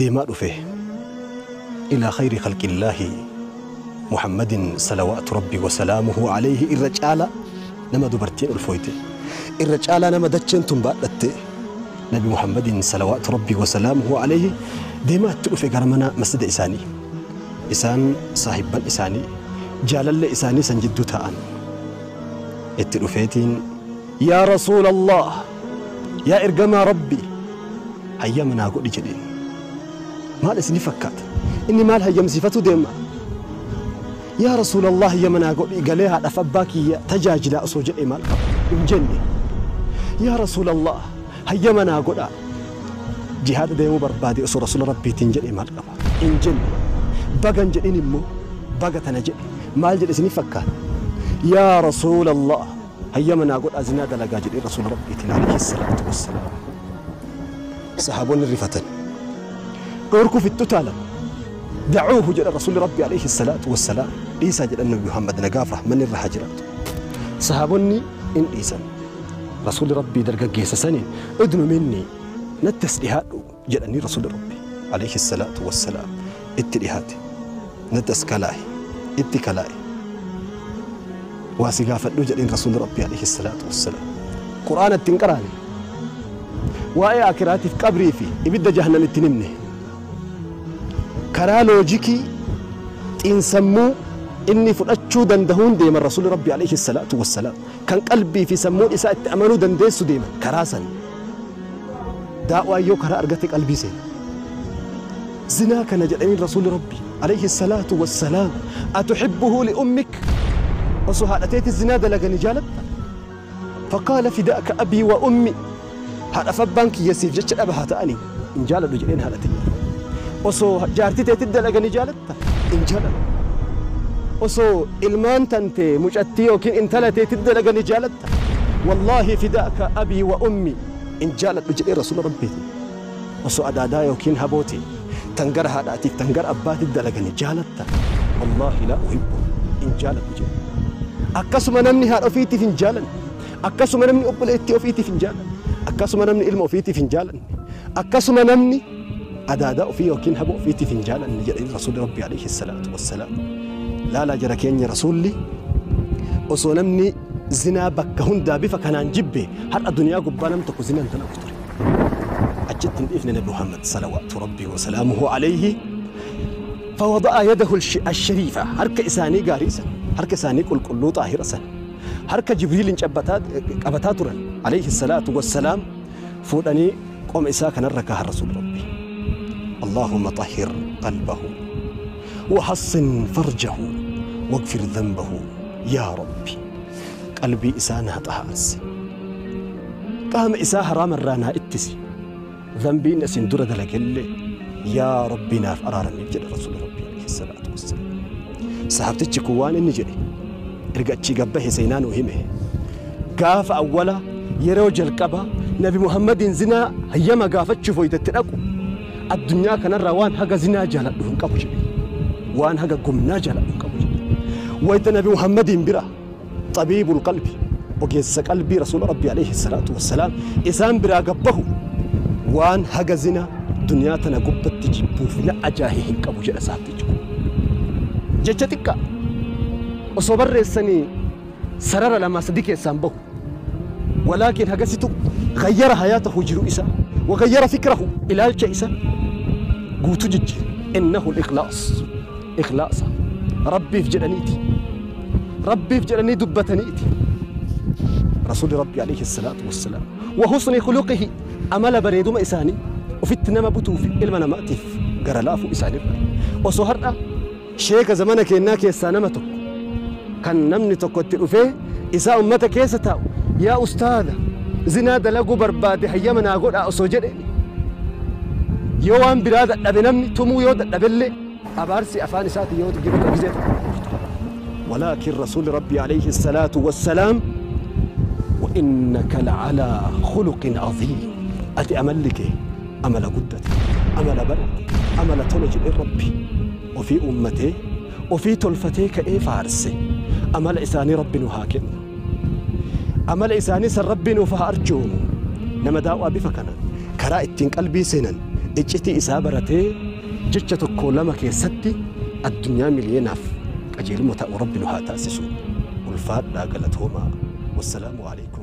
Deemaa dhufe ilaa khayri khalqillaahi Muhammadin salawaatu rabbi wasalaamuhu alayhi irra caala nama dubartiin ulfooyte irra caalaa nama dacheen tun baadhatte Nabi Muhammadin salawaatu rabbi wasalaamuhu alayhi deemaa itti dhufe gara mana masjida isaanii isaan saahibban isaanii jaalalle isaanii san jidduu ta'an itti dhufeetiin yaa rasuulallah yaa ergamaa rabbi hayyama naa godhi jedheen. Maal isini fakkaata inni maal hayyamsiifatu deema yaa rasuulallah hayyama naa godhi galee haadhaaf abbaa kiyya tajaajilaa osoo jedhee maal qaba hin jenne. Yaa rasuulallah hayyama naa godha jihaada deemuu barbaade osoo rasuula rabbiitiin jedhee maal qaba hin jenne. Bagan jedhin immoo baga tana jedhe maal jedhe isini fakkaata yaa rasuulallah hayyama naa godha zinaa dalagaa jedhee rasuula rabbiitiin alayhi salaatu wassalaam. Sahaabonni rifatan dhorkuuf itti utaalan dacuuhu jedha rasuulli rabbi alayhi salaatu wassalaam dhiisaa jedhan nabi Muhammad nagaaf rahmanni irra haa jiraatu. Sahaabonni in dhiisan rasuulli rabbii dargaggeessa saniin udnu minni natti as dhihaadhu jedhanii rasuulli rabbi alayhi salaatu wassalaam itti dhihaate natti as kalaahe itti kalaahe waa si gaafadhu jedheen rasuulli rabbi alayhi salaatu wassalaam. Qur'aana ittiin qaraane waa'ee akiraatiif qabrii fi ibidda jahannam ittiin himne karaa loojikii xiinsammuu inni fudhachuu danda'uun deeman rasuulli rabbi alayhi salaatu wassalaam kan qalbii fi sammuun isaa itti amanuu dandeessu deeman karaa san daa'waa yoo karaa argate qalbii seena. Zinaa kana jedhaniin rasuulli rabbi alayhi salaatu wassalaam atuhibbuhu liummik osoo haadhateeti zinaa dalagani jaalatta faqaala fidaaka abii wa ummi haadhaaf abbaan kiyya siif jecha dhaba haa ta'anii hin jaaladhu jedheen haadha tiyya. Osoo jaartii teetti dalagani jaalatta hin jaaladhu. Osoo ilmaan tante mucattii yookiin intala teetti dalagani jaalatta wallaahi fidaaka abii wa ummi hin jaaladhu jedhee rasuula rabbiiti. Osoo adaadaa yookiin habooti tan gara haadhaatiif tan gara abbaatiif dalagani jaalatta wallaahi laa uhibbu hin jaaladhu jedhe. Akkasuma namni haadha ofiitiif hin jaalanne akkasuma namni obboleettii ofiitiif hin jaalanne akkasuma namni ilma ofiitiif hin jaalanne akkasuma namni adaadaa ofii yookiin haboo ofiitiif hin jaalanne jedhanii rasuulli rabbi alayhi salaatu wassalaam. Laalaa jara keenya rasuulli osoo namni zinaa bakka hundaa bifa kanaan jibbe har'a duniyaa gubbaa nam tokko zinaan dalagu ture. Achitti hin dhiifne nabi Muhammad salawaatu rabbii wasalaamuhu alayhi فوضع يده الشريفة هرك إساني غاريسا هرك إساني قل قلو طاهرة سن هرك جبريل قبتاترا عليه الصلاة والسلام فودني قوم إساك نركها الرسول ربي اللهم طهر قلبه وحصن فرجه واغفر ذنبه يا ربي. قلبي إسانها طهارس قام إساه حرام الرانا اتسي ذنبي نسين درد لك يا ربي ناف أرارني جل رسول ربي عليه الصلاة والسلام. صحابتك كوان النجري رجعتي قبه سينان وهمه قاف أولا يروج القبا نبي محمد زنا هيما قافت شوفوا يتتركوا الدنيا كان الروان هجا زنا جلدهم قبو جبي وان هجا قمنا جلدهم قبو جبي ويت نبي محمد برا طبيب القلب وجس قلبي رسول ربي عليه الصلاة والسلام إسام برا قبه وان هجا زنا دنيا تنا قبت تجيبو في أجاهه قبو جل ساتجو جتتك وصبر السني سرر لما صديق سامبو ولكن هجسته غير حياته جرو إسا وغير فكره إلى الجئسة قوت جج إنه الإخلاص إخلاص ربي في جلنيتي ربي في جلني دبتنيتي رسول ربي عليه الصلاة والسلام وحسن خلقه أمل بريدوم إساني وفي نما بتوفي إلما نماتف جرلافو إساني وصهرنا شيك زمانك إنك يسانمتك كان نمني تقتل فيه إساء أمتك يستاو يا أستاذ زنا دلقو بربادي هيامنا أقول أسوجد يوان برادة أبنمني تمو يود أبلي أبارسي أفاني ساتي يود جبت بزيت. ولكن رسول ربي عليه الصلاة والسلام وإنك لعلى خلق عظيم أتي أملك أمل قدتي أمل برد أمل تلج ربي وفي أمتي وفي تلفتي كإيه فارسي أمل إساني ربي نهاكن أمل إساني سر ربي نفها أرجوم نما داو أبي فكنا كراء التين قلبي سنن Iccitii isaa baratee jecha tokko lama keessatti addunyaa miliyeenaaf qajeeluma ta'u Rabbi nu haa taasisu. Ulfaadhaa, galatoomaa. Wassalaamu alaikum.